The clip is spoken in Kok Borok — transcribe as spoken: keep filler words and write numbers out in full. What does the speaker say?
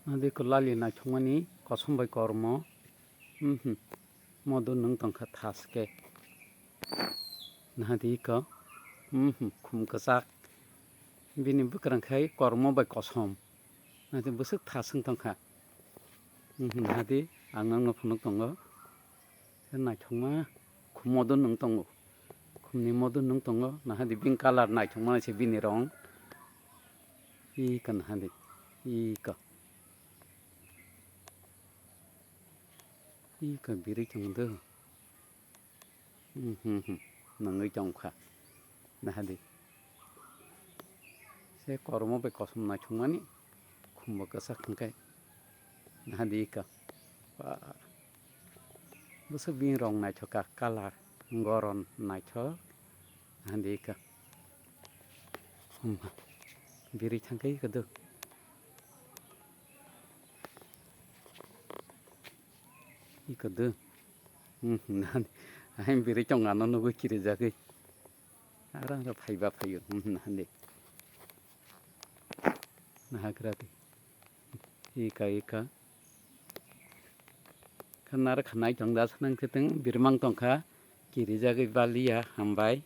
Nadi ko lali naithokmani kosom bai kormo. Mhm. Modo nwng tongkha thaske. Nahadi ko. Mhm. Khum kwchak. Bini bwkrang khai kormo bai kosom. Nahadi bwswk thaswng tongkha. Mhm. Nahadi ang nangno phunuk tongo. Naithokma khum modo nwng tongo. Khumni modo nwng tongo. Nahadi bini colour naithokma se bini rong. Ika nahadi. Ika. Ika birui tongdo. Hmm, hmm, hmm. Nangwi tongkha. Nahadi. Se kormo bai kosom naithokmani. Khumbo kwchak hwnkhe. Nahadi ika. Ba. Bwswk bini rong naithok kha, colour, goron naithok. Nahadi ika. Hum, birui thangkhe ika do. Ika do. Hmm, nahadi. Ahem birui tong ano nugwi kirijagwi. Aro aro phaiba phaio. Hmm, nahadi. Nahagra di. Ika, ika. Khanar khanai tong da sanang thiteng birmang tongkha. Kirijagwi baliya hambai.